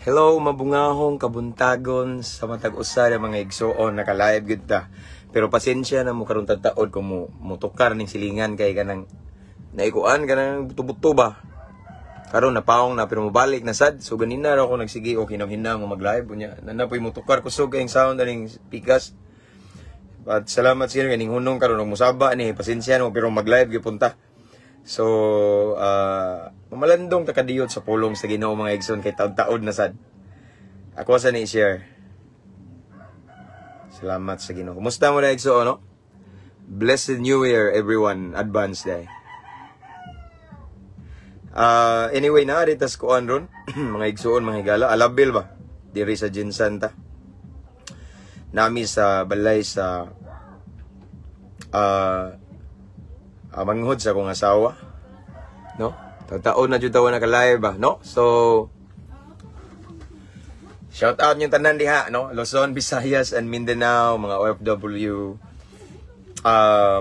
Hello, mabungahong kabuntagon sa matag usa nga mga igsuon, naka-live gud ta. Pero pasensya na mo karon taod kung mo mutukar ning silingan kay kanang naikuan kanang buto-buto ba. Karon napaong na pero mobalik na sad. So ganina ra ako nagsige og hinam-hinam mo mag-live unya. Nanapoy mutukar kusog kayong sound aning pikas. But salamat sa inyo kaning hunong karon og musaba ni, pasensya na mo pero mag-live gyud punta. So, mamalandong ta kadiyot sa pulong sa Ginoo, mga igsoon, kay taod-taod na sad. Ako sa ni share. Salamat sa Ginoo. Kumusta mo na, igsoon, no? Blessed New Year, everyone. Advance day. Anyway, na tas kuan ron, mga igsoon, mga higala, Alabel ba? Diri sa GenSan ta. Nami sa balay sa manghod sa akong asawa, no? Taon na jud tawa naka-live ba, no? So shout out yung tanan diha, no? Luzon, Visayas and Mindanao, mga OFW,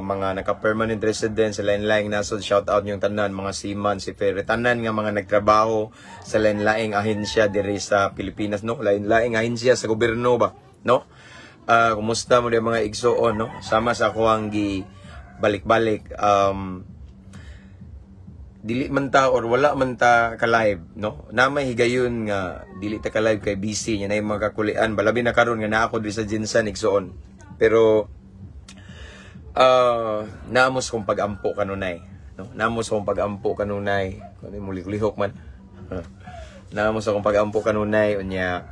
mga naka-permanent resident sa lain-laing nasod, shout out yung tanan, mga seaman, si Ferre, tanan nga mga nagtrabaho sa lain-laing ahensya diri sa Pilipinas, no? Lain-laing ahensya sa gobyerno ba, no? Kumusta mo di mga igsoon, no? Sama sa ako ang gi balik-balik, dili man ta or wala man ta ka-live, no? Na may higayon nga dili ta ka-live kay busy nya na yung mga kakulian, balabi na karon nga naa ako diri sa GenSan, igsoon. Pero naamos kong pag-ampo kanunay, no? Naamos akong pag-ampo kanunay, kuno mulik-lihok man. Naamos akong pag-ampo kanunay unya.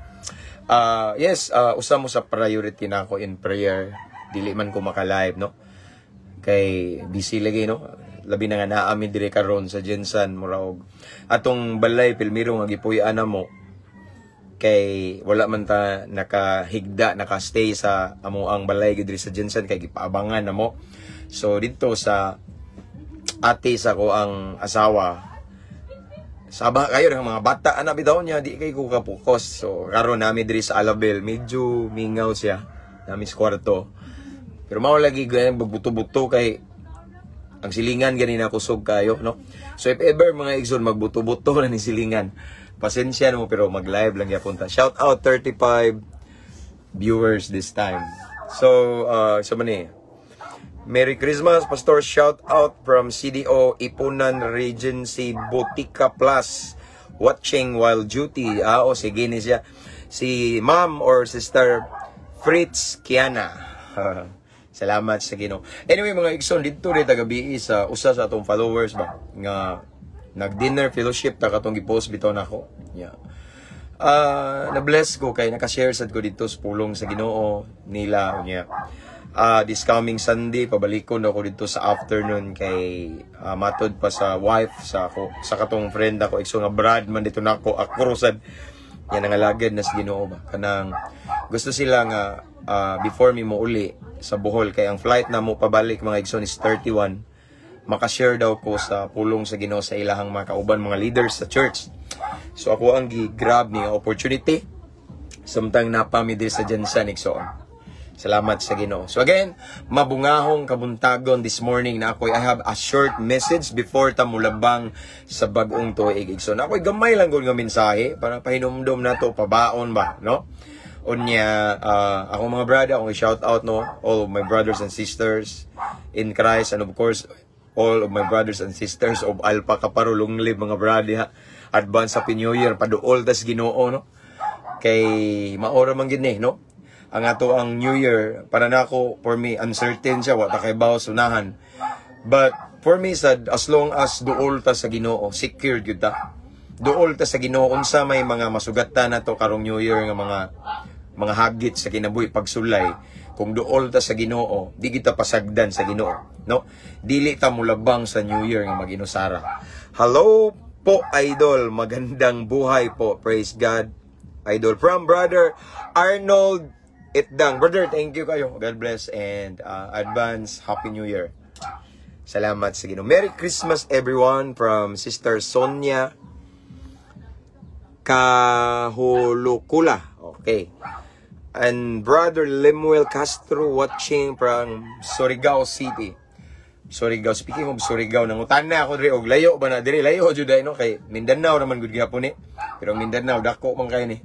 Yes, usa mo sa priority na ako in prayer, dili man ko maka-live, no? Kay busy lagi, no? Labi na nga naami diri karon sa GenSan, mura og atong balay pilmiro nga gipuy-an na mo kay wala man ta nakahigda, naka-stay sa amo ang balay gid diri sa GenSan kay gipaabangan na mo. So didto sa ate sa ko ang asawa, saba kayo ng mga bata ana bitaw niya, di kay ko kapukos. So karon nami diri sa Alabel, medyo mingaw siya nami sa kwarto. Pero mao lagi ganyan magbuto-buto kay ang silingan gani na kusog kayo, no? So if ever mga igsoon magbuto-buto na ni silingan, pasensya mo pero mag-live lang gyapon ta. Shout out 35 viewers this time. So sa man Merry Christmas, Pastor. Shout out from CDO Ipunan Regency Botica Plus, watching while duty. Ah, o sige ni siya. Si Ma'am or Sister Fritz Kiana. Salamat sa Ginoo. Anyway mga igsoon, didto rin tagabi sa usa sa atong followers ba nga nag-dinner fellowship ta katong gi-post bitaw nako. Yeah. Na-bless ko kay naka-share sad ko didto sa pulong sa Ginoo nila unya. This coming Sunday pabalikon ako didto sa afternoon kay matod pa sa wife sa ako sa katong friend ako igsoon nga Brad man dito nako ako sad yan ang alagad na sa Ginoo ba kanang gusto sila nga before mi mo uli sa Bohol kay ang flight na mo pabalik mga igsoon is 31, makashare daw ko sa pulong sa Ginoo sa ilahang mga kauban, mga leaders sa church. So ako ang gi-grab ni opportunity. Samtang naa pa mi diri sa GenSan, igsoon. Salamat sa Ginoo. So again, mabungahong kabuntagon this morning na ako, I have a short message before ta mulabang sa bagong tuig. So na ako'y gamay lang gud nga mensahe para pahinumdom nato, pabaon ba, no? Unya, akong mga brother, akong shout out, no, all of my brothers and sisters in Christ and of course all of my brothers and sisters of Alpha Kaparo Lunglib, mga brother ha. Advance Happy New Year, paduol tas Ginoo, no? Kay maora man gid ni, no? Ang ato ang New Year, para nako, for me, uncertain siya, wa ta kay bawo sunahan. But for me sad, as long as duol ta sa Ginoo, secured gyud ta. Duol ta sa Ginoo unsa may mga masugatan nato karong New Year nga mga hagit sa kinabuhi, pagsulay, kung duol ta sa Ginoo, di kita pasagdan sa Ginoo, no? Dili ta mulabang sa New Year nga maginusara. Hello po, idol, magandang buhay po. Praise God. Idol from Brother Arnold Itdang. Brother, thank you kayo. God bless and advance Happy New Year. Salamat sa Ginoo. Merry Christmas, everyone, from Sister Sonia Kahulukula. Okay. And Brother Lemuel Castro watching from Surigao City. Surigao. Speaking of Surigao, nangutan na ako diri og layo ba na diri, layo jud ay, no, kay Mindanao naman gud gihapon ni. Pero Mindanao dako man kay ni.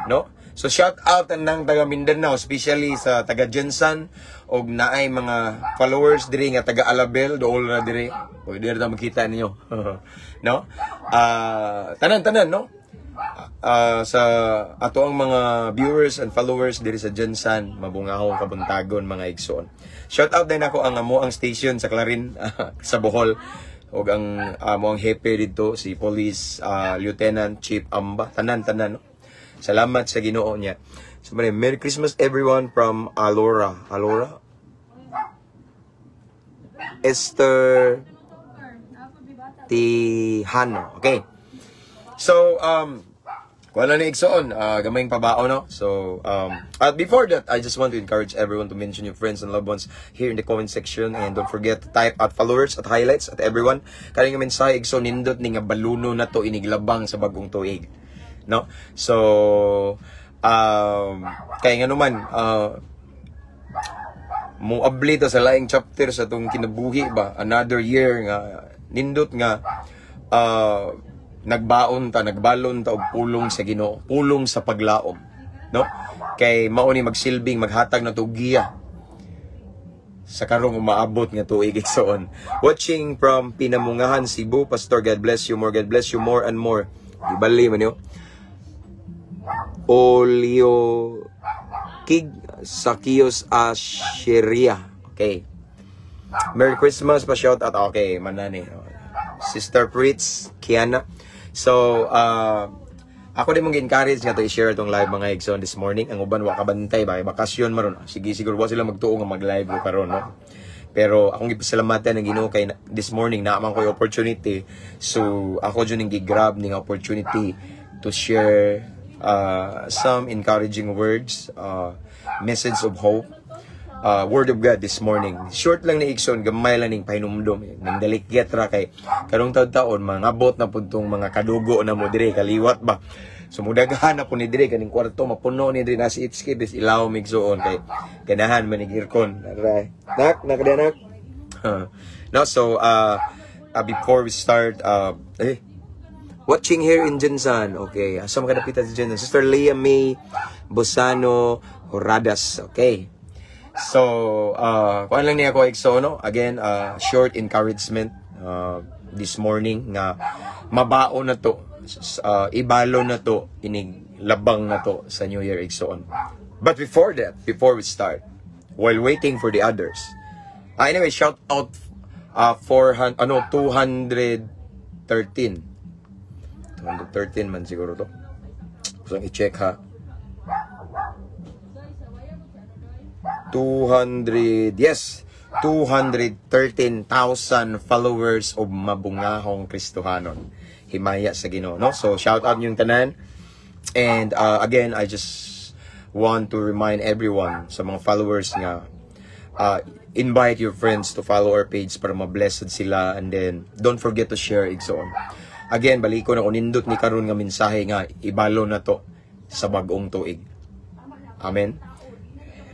No? So shout out tanang taga Mindanao, especially sa taga GenSan og naay mga followers diri nga taga Alabel, dool na diri. Pwede ra makita ninyo. No? Ah, tanan-tanan, no? Sa ato ang mga viewers and followers diri sa GenSan, mabungahong kabuntagon, mga igsoon. Shout out din ako ang amo ang station sa Clarin sa Bohol ug ang amo ang hepe didto, si Police Lieutenant Chief Amba, tanan-tanan, no? Salamat sa Ginoo niya. So, Merry Christmas everyone from Alora. Alora? Esther Tihano. Okay. So, kuha na ni igsoon, gamayng pabao, no? So, before that, I just want to encourage everyone to mention your friends and loved ones here in the comment section and don't forget to type at followers, at highlights, at everyone. Kani nga mensahe, igsoon, nindot ni nga baluno na to iniglabang sa bagong tuig. No? So, kaya nga naman, muabli ta sa laing chapter sa atong kinabuhi ba, another year nga nindot nga nagbaon ta, nagbalon ta og pulong sa Ginoo, pulong sa paglaom, no, kay mao ni magsilbing maghatag na giya sa karong umaabot nga tuig, igsoon. Watching from Pinamungahan, Cebu, Pastor. God bless you more, God bless you more and more. Gibali man yo. Olio Kig Sakios Asheria. Okay. Merry Christmas pa shout out. Okay, manani. Sister Pritz, Kiana. So, ako din mong encourage nga to i-share itong live, mga igsoon, this morning. Ang uban wa kabantay ba, bakasyon maron. Sige, siguro wa sila magtuo nga mag-live ko karon, no? Pero akong gipasalamatan ng Ginoo kay this morning naa man ko'y opportunity. So, ako jud ning gi-grab ning opportunity to share some encouraging words, message of hope, word of God this morning. Short lang ni, igsoon, gamay lang ning pahinumdom. Nang dalikyat ra kay karong taon-taon mangabot na pud tong mga kadugo na mo dire kaliwat ba. So mudaghan na po ni dire kaning kwarto, mapuno ni dire na si Itski bis ilaw igsoon kay ganahan man nig aircon. Aray. Nak, nak. No, so before we start, watching here in GenSan. Okay. Asa man kadapita sa GenSan? Sister Leah May Bosano Horadas. Okay. So, kuan lang niya ko, igsoon, no? Again, short encouragement this morning nga mabao na to, ibalo na to, inig labang na to sa New Year, igsoon. But before that, before we start, while waiting for the others, anyway, shout out 400, ano, 213. 213 man siguro to. Gusto i-check ha. 200, yes, 213,000 followers of Mabungahong Kristohanon. Himaya sa Ginoo, no? So, shout out yung tanan. And again, I just want to remind everyone sa mga followers nga invite your friends to follow our page para ma-blessed sila and then don't forget to share, igsoon. Again, baliko na ko, nindot ni karon nga mensahe nga ibalo na to sa bagong tuig. Amen.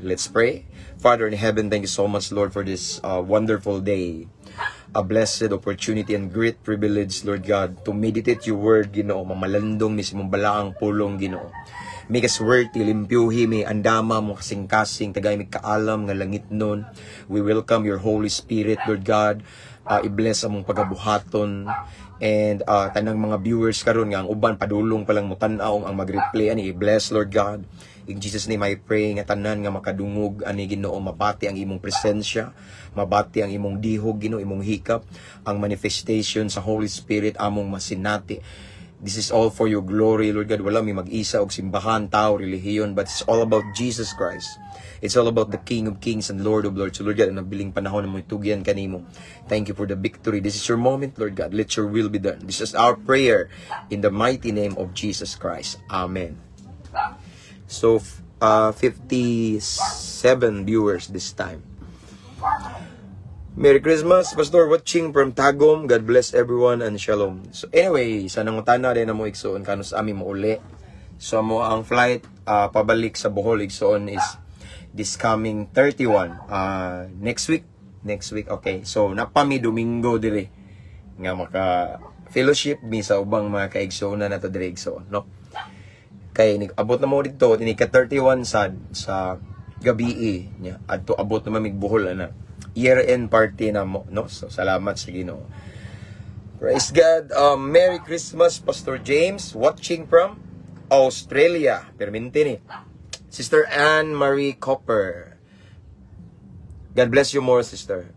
Let's pray. Father in heaven, thank you so much, Lord, for this wonderful day. A blessed opportunity and great privilege, Lord God, to meditate your word, Ginoo, mamalandong mi sa imong balaang pulong, Ginoo. Make us worthy, limpyuhi mi, andama among kasing-kasing, tagay mi kaalam nga langitnon. We welcome your Holy Spirit, Lord God. I-bless among pagabuhaton and tanang mga viewers karon nga ang uban padulong pa lang mutan-aw, ang mag-replay ani, i-bless, Lord God. In Jesus' name I pray nga tanan nga makadungog ani, Ginoo, mabati ang imong presensya, mabati ang imong dihog, Ginoo, imong hikap, ang manifestation sa Holy Spirit among masinati. This is all for your glory, Lord God. Wala mi mag-isa og simbahan, tao, relihiyon, but it's all about Jesus Christ. It's all about the King of Kings and Lord of Lords. So, Lord God, ang nabiling panahon na mo itugyan kanimo. Thank you for the victory. This is your moment, Lord God. Let your will be done. This is our prayer in the mighty name of Jesus Christ. Amen. So, 57 viewers this time. Merry Christmas, Pastor, watching from Tagum. God bless everyone and shalom. So anyway, sa nangutana din na mo, igsoon, kanus-a mi mouli. So mo ang flight pabalik sa Bohol, igsoon, is this coming 31, next week. Next week, okay. So naa pa mi Domingo dire nga maka fellowship mi sa ubang mga kaigsoon na nato dire, igsoon, no? Kay abot na mo dito ini ka 31 sad sa gabi nya adto abot na mig Bohol ana year-end party na mo, no? So, salamat sa Ginoo. Praise God. Merry Christmas, Pastor James, watching from Australia. Perminti ni. Sister Anne Marie Copper. God bless you more, sister.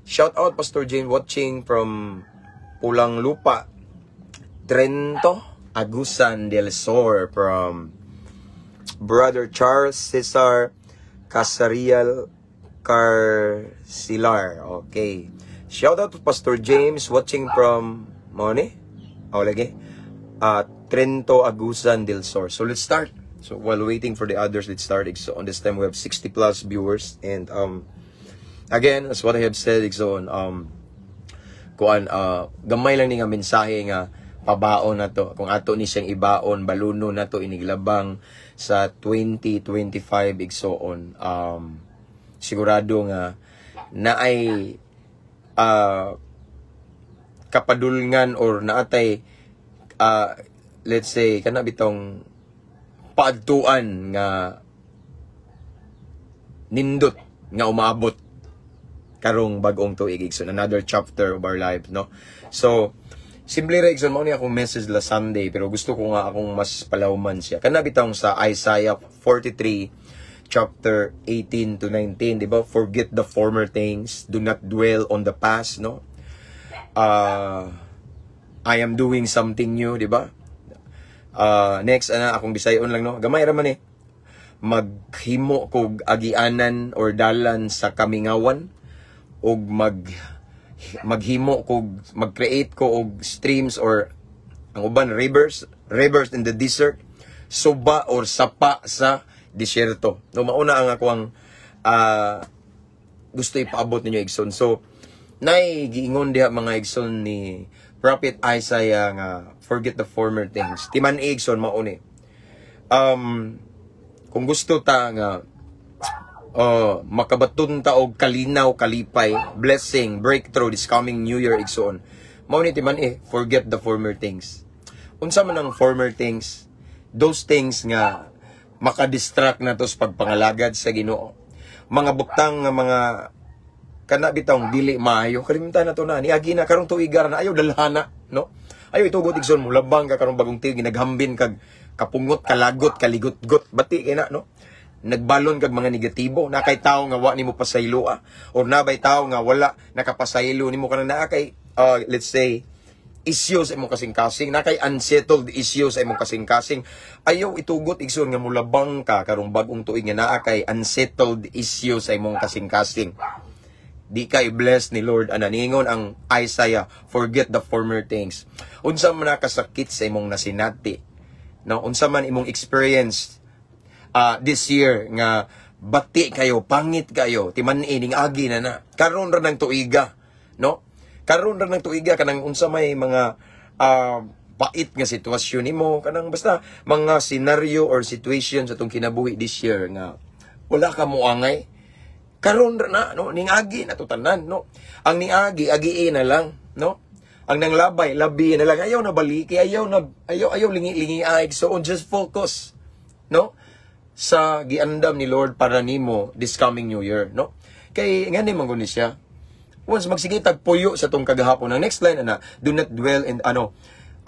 Shout out, Pastor James, watching from Pulang Lupa, Trento, Agusan del Sur, from Brother Charles Cesar Casarial Carcilar. Okay. Shout out to Pastor James watching from Mone. Oh, lagi. Trento, Agusan del Sur. So let's start. So while waiting for the others, let's start. So on this time we have 60 plus viewers and again, as what I have said, so kuan, gamay lang ni nga mensahe nga pabaon na to. Kung ato ni siyang ibaon, baluno na to iniglabang sa 2025, igsoon. Sigurado nga naay kapadulngan or naatay let's say kana bitong paadtuan nga nindot nga umaabot karong bag-ong tuig, igsoon, another chapter of our life, no? So simple ra, igsoon, mao ni akong message last Sunday, pero gusto ko nga akong mas palawman siya kana bitong sa Isaiah 43 chapter 18 to 19, di ba? Forget the former things, do not dwell on the past, no? I am doing something new, di ba? Next, ana, akong bisayon lang, no? Gamay ra man eh. Maghimo kog agianan or dalan sa kamingawan og maghimo kog, mag-create ko og streams or ang uban rivers, rivers in the desert, suba or sapa sa disyerto. No, mauna ang ako ang gusto ipaabot ninyo, igsoon. So, nay giingon diha, mga igsoon, ni Prophet Isaiah nga forget the former things. Timan, igsoon, mauni. Kung gusto ta nga makabaton ta og kalinaw, kalipay, blessing, breakthrough this coming New Year, igsoon. Mao ni timan eh, forget the former things. Unsa man ang former things? Those things nga makadistract na to sa pagpangalagad sa Ginoo. Mga butang nga mga kana bitawng dili maayo, kalimtan na to na, niagi na karong tuiga na, ayaw dalhana, no? Ayaw itugot, igsoon. Mo labang ka karong bagong tuig, naghambin kag kapungot, kalagot, kaligot-got, bati kay na, no? Nagbalon kag mga negatibo, na kay tawo nga wa nimo pasayloa or nabay tawo nga wala nakapasaylo nimo, kanang naa kay let's say issues sa imong kasing-kasing, na kay unsettled issues sa imong kasing-kasing. Ayaw itugot, igsoon, nga mulabang ka karong bagong tuig nga naa kay unsettled issues sa imong kasing-kasing. Di ka i-bless ni Lord ana. Ningon ang Isaiah, forget the former things. Unsa man nakasakit sa imong nasinati, no? Unsa man imong experience this year nga bati kayo, pangit kayo, timan-i ning agi na na. Karon ra ng tuiga, no? Karon ra ng tuiga kanang unsa may mga pait nga sitwasyon nimo, kanang basta mga scenario or situation sa atong kinabuhi this year nga wala ka moangay. Karon ra na, no? Ningagi na to tanan, no? Ang niagi, agiin na lang, no? Ang nanglabay, labi na lang. Ayaw na baliki, ayaw na, ayaw, ayaw lingi-lingi ay. So, just focus, no? Sa giandam ni Lord para nimo this coming New Year, no? Kay, nga ni man guni siya. Once magsige tagpuyo sa tong kagahapon, ang next line ana, do not dwell in, ano,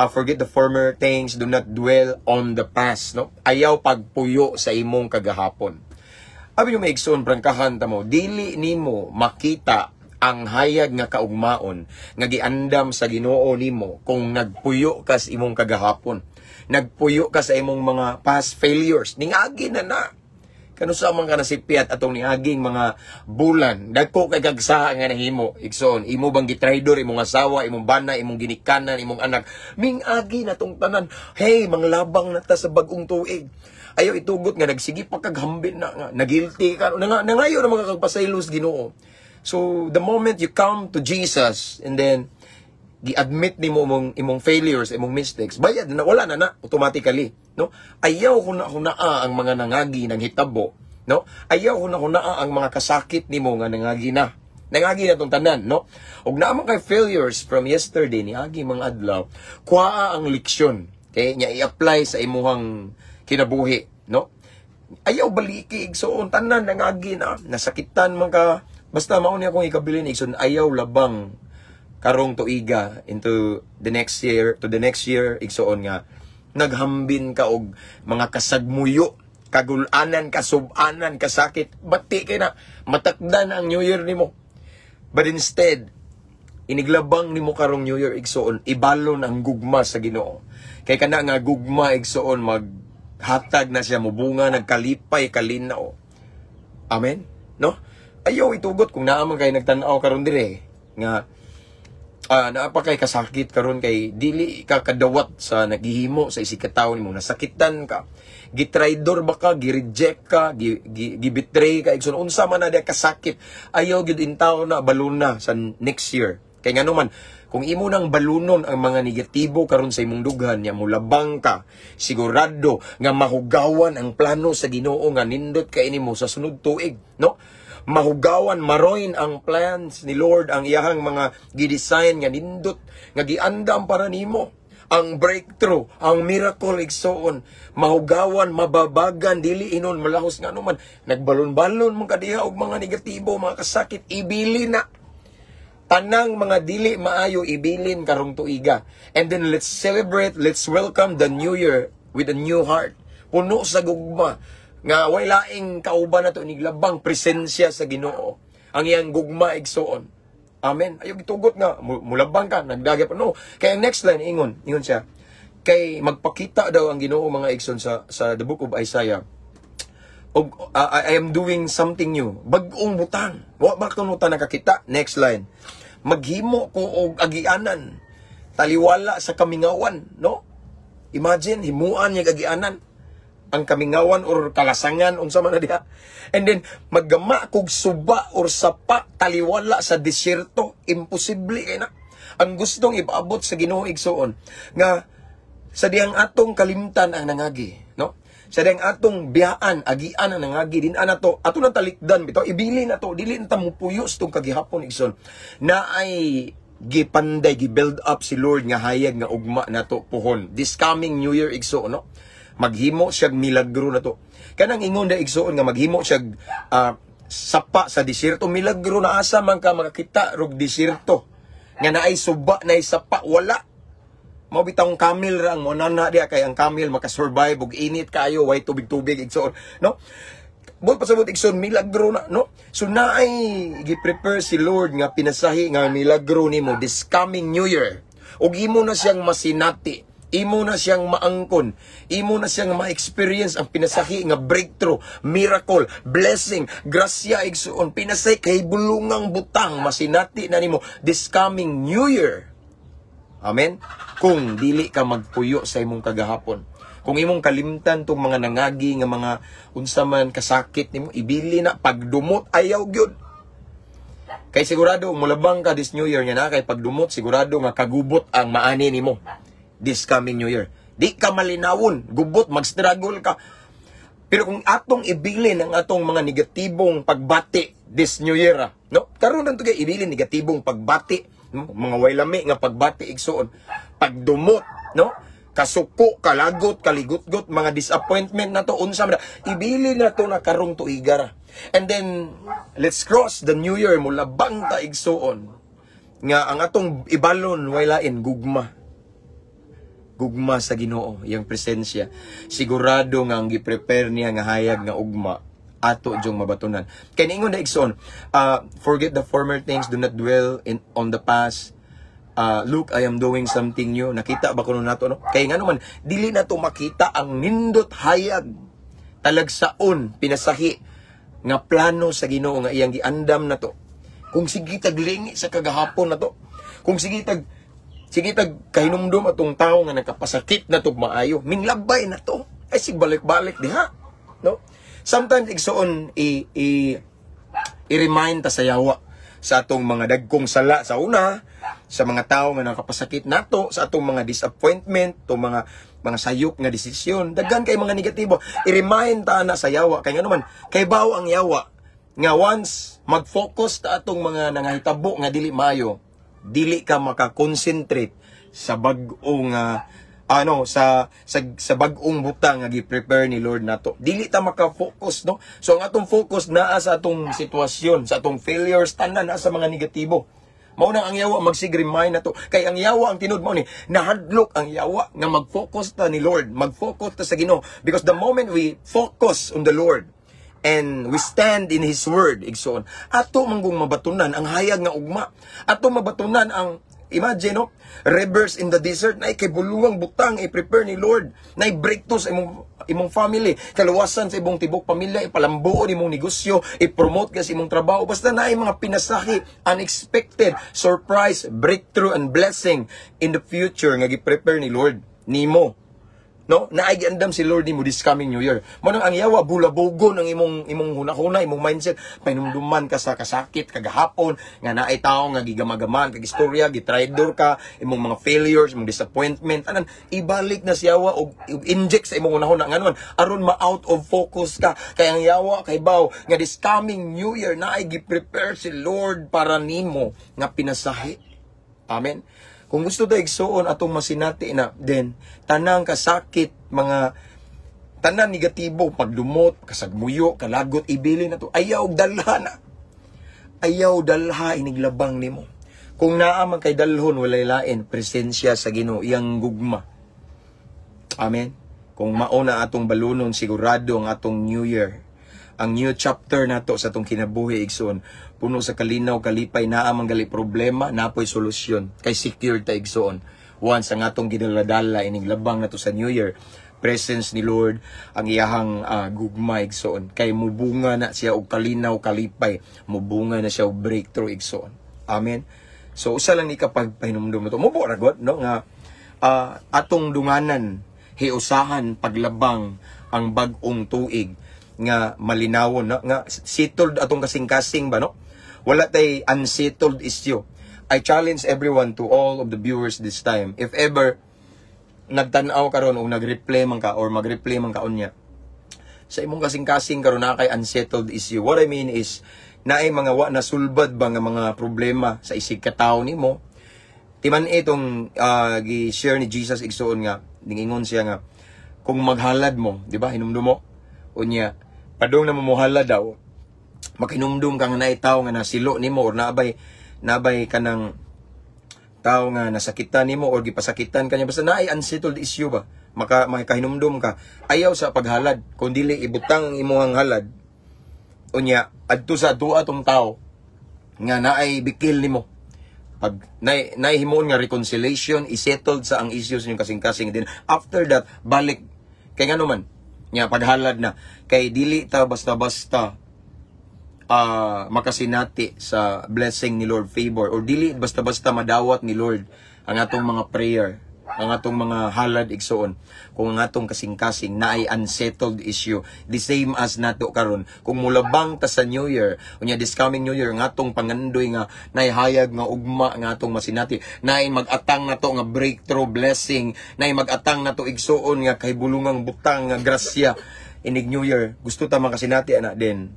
forget the former things, do not dwell on the past, no? Ayaw pagpuyo sa imong kagahapon. Abi nyo, mga igsoon, prangkahan ta mo, dili nimo makita ang hayag nga kaugmaon nga giandam sa Ginoo nimo kung nagpuyo ka sa imong kagahapon. Nagpuyo ka sa imong mga past failures. Ningagi na na. Kanusa man ka nasipyat atong niaging mga bulan. Dagko kay kagsaha nga nahimo. Igsoon, imo bang gitraidor imong asawa, imong bana, imong ginikanan, imong anak? Mingagi na tong tanan. Hey, manglabang na ta sa bag-ong tuig. Ayaw itugot nga nagsige pa kag hambit na nga nagilty ka nangayo na mga kagpasaylos Ginoo. So the moment you come to Jesus and then gi-admit nimo imong imong failures, imong mistakes, bayad na, wala na na automatically, no? Ayaw ko na hunaa ang mga nangagi ng hitabo, no? Ayaw ko na hunaa ang mga kasakit nimo nga nangagi na. Nangagi na tong tanan, no? Ug naa man kay failures from yesterday, ni agi mga adlaw, kuhaa ang leksyon, okay? Nya i-apply sa imuhang kinabuhi, no? Ayaw baliki, igsoon, tanan nangagi na, nasakitan man ka, basta mao ni akong ikabilin, igsoon, ayaw labang karong tuiga into the next year, to the next year, igsoon, nga naghambin ka og mga kasagmuyo, kagulanan, kasubanan, kasakit, bati kay na matakdan ang New Year nimo. But instead, iniglabang nimo karong New Year, igsoon, ibalon ang gugma sa Ginoo, kay kana nga gugma, igsoon, maghatag na siya, mubunga, nagkalipay, kalinaw. Amen, no? Ayaw itugot kung naa man kay nagtan-aw karon dire nga naa pa kay kasakit karon, kay dili ka kadawat sa naghihimo sa isig ka nimo, nasakitan ka, gitraidor ba ka, gi-reject ka, gi-betray ka, igsoon, unsa man na diya kasakit, ayaw gyud intaw na baluna sa next year. Kay ngano man, kung imo nang balunon ang mga negatibo karon sa imong dughan nya mulabang ka, sigurado nga mahugawan ang plano sa Ginoo nga nindot kay nimo sa sunod tuig, no? Mahugawan, ma-ruin ang plans ni Lord, ang iyahang mga gidesign nga nindot, nga giandam para nimo. Ang breakthrough, ang miracle, igsoon, mahugawan, mababagan, dili inon malahos nga man, nagbalon-balon man kadiha og mga negatibo, mga kasakit, ibili na. Tanang mga dili maayo, ibilin karong tuiga. And then let's celebrate, let's welcome the new year with a new heart. Puno sa gugma nga way laing kauban nato iniglabang presensya sa Ginoo. Ang iyang gugma, igsoon. Amen. Ayaw gitugot nga mulabang ka nagdagay pa, no. Kaya ang next line, ingon, ingon siya kay magpakita daw ang Ginoo, mga igsoon, sa the book of Isaiah. Og I am doing something new. Bag-ong butang. Wa ba kuno ta nakakita? Next line. Maghimo ko og agianan taliwala sa kamingawan, no? Imagine, himuan niya agianan ang kamingawan or kalasangan, unsa man na diha. And then maggama kog suba or sapa taliwala sa disyerto. Imposible kay na. Ang gustong ipaabot sa Ginoo, igsoon, nga sa dihang atong kalimtan ang nangagi, no? Sa dihang atong biyaan, agian ang nangagi din ana to, ato nang talikdan bitaw, ibili na to, dili na ta mupuyo sa tong kagihapon, igsoon. Na ay gipanday, gi-build up si Lord nga hayag nga ugma nato puhon. This coming New Year, igsoon, no? Maghimo siya milagro na to. Kanang ingon da, igsoon, nga maghimo siya sapa sa disyerto, milagro na. Asa man ka makakita rog disyerto nga naay suba, naay sapa? Wala. Mao bitawng camel ra ang monana diya, kay ang camel makasurvive og init kayo, way tubig-tubig, igsoon, no? Buot pasabot, igsoon, milagro na, no? So naay gi-prepare si Lord nga pinasahi nga milagro nimo this coming New Year. Ug imo na siyang masinati, imo na siyang maangkon, imo na siyang ma-experience ang pinasahi nga breakthrough, miracle, blessing, grasya, igsoon, pinasahi kay bulungang butang masinati na nimo this coming New Year. Amen? Kung dili ka magpuyo sa imong kagahapon. Kung imong kalimtan tong mga nangagi nga mga unsa man kasakit nimo, ibili na. Pagdumot, ayaw gyud. Kay sigurado mulabang ka this New Year nga na kay pagdumot, sigurado nga kagubot ang maani nimo. This coming New Year. Di ka malinawon, gubot, mag-struggle ka. Pero kung atong ibilin ang atong mga negatibong pagbati this New Year, no? Karon lang to kay ibilin negatibong pagbati, no? Mga way lami nga pagbati, igsuon. Pagdumot, no? Kasuko, kalagot, kaligutgot, mga disappointment na to, unsa man na, ibilin na to na karong tuiga ra. And then let's cross the New Year, mulabang ta, igsuon. Nga ang atong ibalon way lain, gugma, gugma sa Ginoo, iyang presensya. Sigurado nga ang gi-prepare niya nga hayag nga ugma ato jung mabatunan. Kay niingon na, igsoon, "Forget the former things, do not dwell in on the past. Look, I am doing something new." Nakita ba kuno nato, no? Kay ngano man dili na to makita ang nindot, hayag, talagsaon, pinasahi nga plano sa Ginoo nga iyang giandam na to. Kung sige tag lingi sa kagahapon na to, kung sige tag kahinumdum atong tao nga nagkapasakit na to maayo, minglabay na to. Ay sig balik-balik diha. No? Sometimes, igsuon, i i i-remind ta sa yawa sa atong mga dagkong sala sa una, sa mga tao nga nakapasakit nato, sa atong mga disappointment, to mga sayop nga desisyon, daghan kay mga negatibo. I-remind ta na sa yawa kay ngano man kay bawo ang yawa nga once mag-focus ta atong mga nangahitabo nga dili maayo, dili ka maka-concentrate sa bag-o nga ano sa bag-ong butang nga gi-prepare ni Lord nato. Dili ta maka-focus, no? So ang atong focus naa sa atong sitwasyon, sa atong failures, tanan naa sa mga negatibo. Mao nang ang yawa magsig remind nato kay ang yawa ang tinud mao ni nahadlok ang yawa nga mag-focus ta ni Lord, mag-focus ta sa Ginoo, because the moment we focus on the Lord and we stand in His Word, igsoon, ato manggong mabatunan ang hayag nga ugma. Ato mabatunan ang, imagine, no, rivers in the desert, na kay bulungang butang i-prepare ni Lord, na breakthrough sa imong family, kaluwasan sa imong tibok pamilya, ipalambuon imong negosyo, i-promote ka sa imong trabaho, basta na mga pinasahi, unexpected, surprise, breakthrough, and blessing in the future nga gi-prepare ni Lord nimo, no? Naay giandam si Lord nimo this coming New Year. Mo nang ang yawa bulabugon ang imong hunahuna, imong mindset. Pahinumduman ka sa kasakit kagahapon nga naay tawo nga gigamagaman kag istorya, gitraidor ka, imong mga failures, imong disappointment, tanan ibalik na siya yawa og inject sa imong hunahuna ngano man aron ma out of focus ka. Kay ang yawa kay baw nga this coming New Year naay gi-prepare si Lord para nimo nga pinasahi. Amen. Kung gusto ta, igsuon, atong masinati na then tanang kasakit, mga tanan negatibo, pagdumot, kasagmuyo, kalagot, ibili na to. Ayaw dalha na. Ayaw dalha iniglabang nimo. Kung naa man kay dalhon, walay lain, presensya sa Ginoo, iyang gugma. Amen. Kung mao na atong balunon, sigurado ang atong New Year, ang new chapter nato sa atong kinabuhi, igsoon, puno sa kalinaw, kalipay. Naa man gali problema, napoy solusyon kay secure ta, igsoon, once ang atong gidaladala ining labang nato sa New Year, presence ni Lord, ang iyahang gugma, igsoon, kay mubunga na siya og kalinaw, kalipay, mubunga na siya og breakthrough, igsoon. Amen. So usa lang ni kapag pahinumdum to mo ra god, no, nga atong dunganan, hiusahan paglabang ang bag-ong tuig nga malinawon na nga settled atong kasing-kasing ba, no? Wala tay unsettled issue. I challenge everyone, to all of the viewers this time, if ever nagtan-aw karon o nag-replay man ka or mag-replay man ka unya, sa imong kasing-kasing karon na kay unsettled issue. What I mean is naay mga wa na sulbad ba nga mga problema sa isig katawo nimo. Timan itong gi-share ni Jesus, igsuon, nga ningingon siya nga kung maghalad mo, di ba, hinumdum mo? Unya padung na mohalad daw, makinumdum ka nga naay tawo nga nasilo nimo or nabay kanang tao nga nasakitan nimo or gipasakitan kanya, basta naay unsettled issue ba, makahinumdum ka, ayaw sa paghalad kung dili ibutang ang imong halad, unya adto sa duwa tong tao nga naay bikil nimo, pag nay himuon nga reconciliation, isettled sa ang issues ninyong kasing-kasing, then after that balik. Kay ngano man nya paghalad na, kay dili ta basta-basta makasinati sa blessing ni Lord, favor, or dili basta-basta madawat ni Lord ang atong mga prayer. Ang atong mga halad, igsuon, kung ang atong kasing-kasing naay unsettled issue, the same as nato karon, kung mulabang ta sa New Year, unya this coming New Year, ang atong pangandoy nga naay hayag nga ugma nga atong masinati, naay mag-atang nato nga breakthrough blessing, naay mag-atang nato, igsuon, nga kahibulungang butang nga grasya inig New Year, gusto ta makasinati ana din,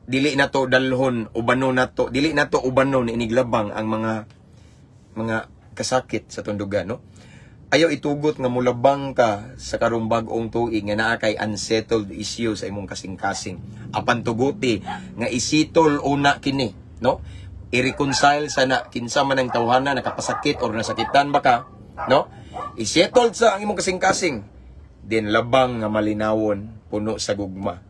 dili nato dalhon, ubanon nato, dili nato ubanon iniglabang ang mga kasakit sa tundugan, no? Ayaw itugot nga mulabang ka sa karong bag-ong tuig nga naa kay unsettled issue sa imong kasing-kasing. Apan tuguti nga i-settle una kini, no? I-reconcile sana kinsa man ang tawhana nakapasakit or nasakitan ba ka, no? I-settle sa ang imong kasing-kasing. Then labang nga malinawon, puno sa gugma.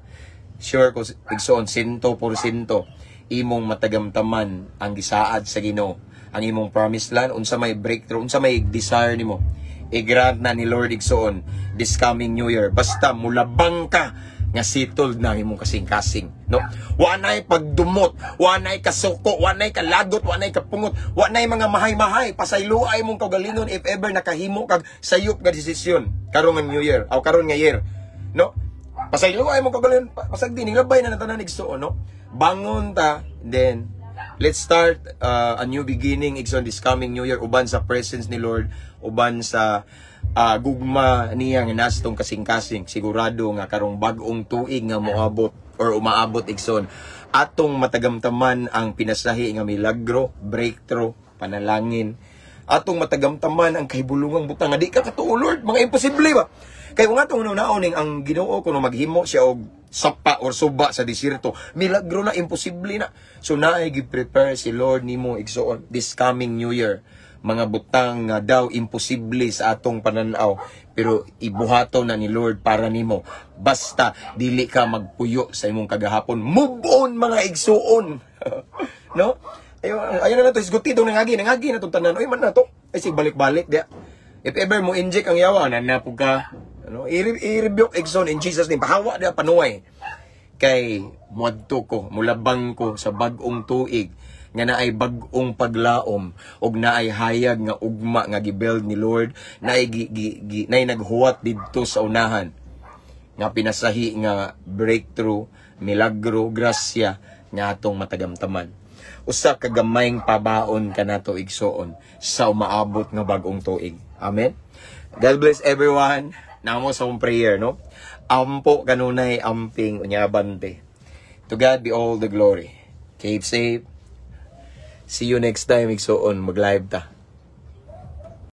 Sure ko, igsoon, sento porsyento imong matagamtaman ang gisaad sa Ginoo, ang imong promised land, unsa may breakthrough, unsa may desire nimo, i-grant na ni Lord, igsoon, this coming New Year, basta mulabang ka nga settled na ang imong kasing-kasing, no? Wa nay pagdumot, wa nay kasuko, wa nay kalagot, wa nay kapungot, wa nay mga mahay-mahay. Pasayloa imong kaugalingon if ever nakahimo kag sayop nga desisyon karon nga New Year aw karon nga year, no? Pasayloa imong kaugalingon, pasagdi nilabay na tanan, igsoon, no? Bangon ta, then let's start a new beginning, igsoon, this coming New Year, uban sa presence ni Lord, uban sa gugma niya nga nasa atong kasing-kasing. Sigurado nga karong bag-ong tuig nga moabot or umaabot, igsoon, atong matagamtaman ang pinasahi nga milagro, breakthrough, panalangin. Atong matagamtaman ang kahibulungang butang nga di ka katuo, Lord, mga imposible ba? Kay kung atong naoning ang Ginoo kuno maghimo siya og sapa or suba sa desierto, milagro na, imposible na. So naay gi-prepare si Lord nimo, igsoon, this coming New Year, mga butang nga daw imposible sa atong pananaw, pero ibuhaton na ni Lord para nimo, basta dili ka magpuyo sa imong kagahapon. Move on, mga igsuon, no? Ayo, ayo na to isguti dong nangagi nangagi na tong tanan. Oy man na to ay sig balik-balik dia. If ever mo inject ang yawa na na pug ka ano, i-rebuke, igsoon, in Jesus' name. Pahawa dia, panuway, kay muadto ko, mulabang ko sa bag-ong tuig nga naay bag-ong paglaom ug naay hayag nga ugma nga gibuild ni Lord, naay gi, gi, gi, naay naghuwat didto sa unahan nga pinasahi nga breakthrough, milagro, grasya nga atong matagamtaman. Usa ka gamayng pabaon kanato, igsoon, sa umaabot nga bag-ong tuig. Amen. God bless everyone. Namo sa akong prayer, no? Ampo kanunay, amping, unya abante. To God be all the glory. Keep safe. See you next time, igsoon. Mag-live ta.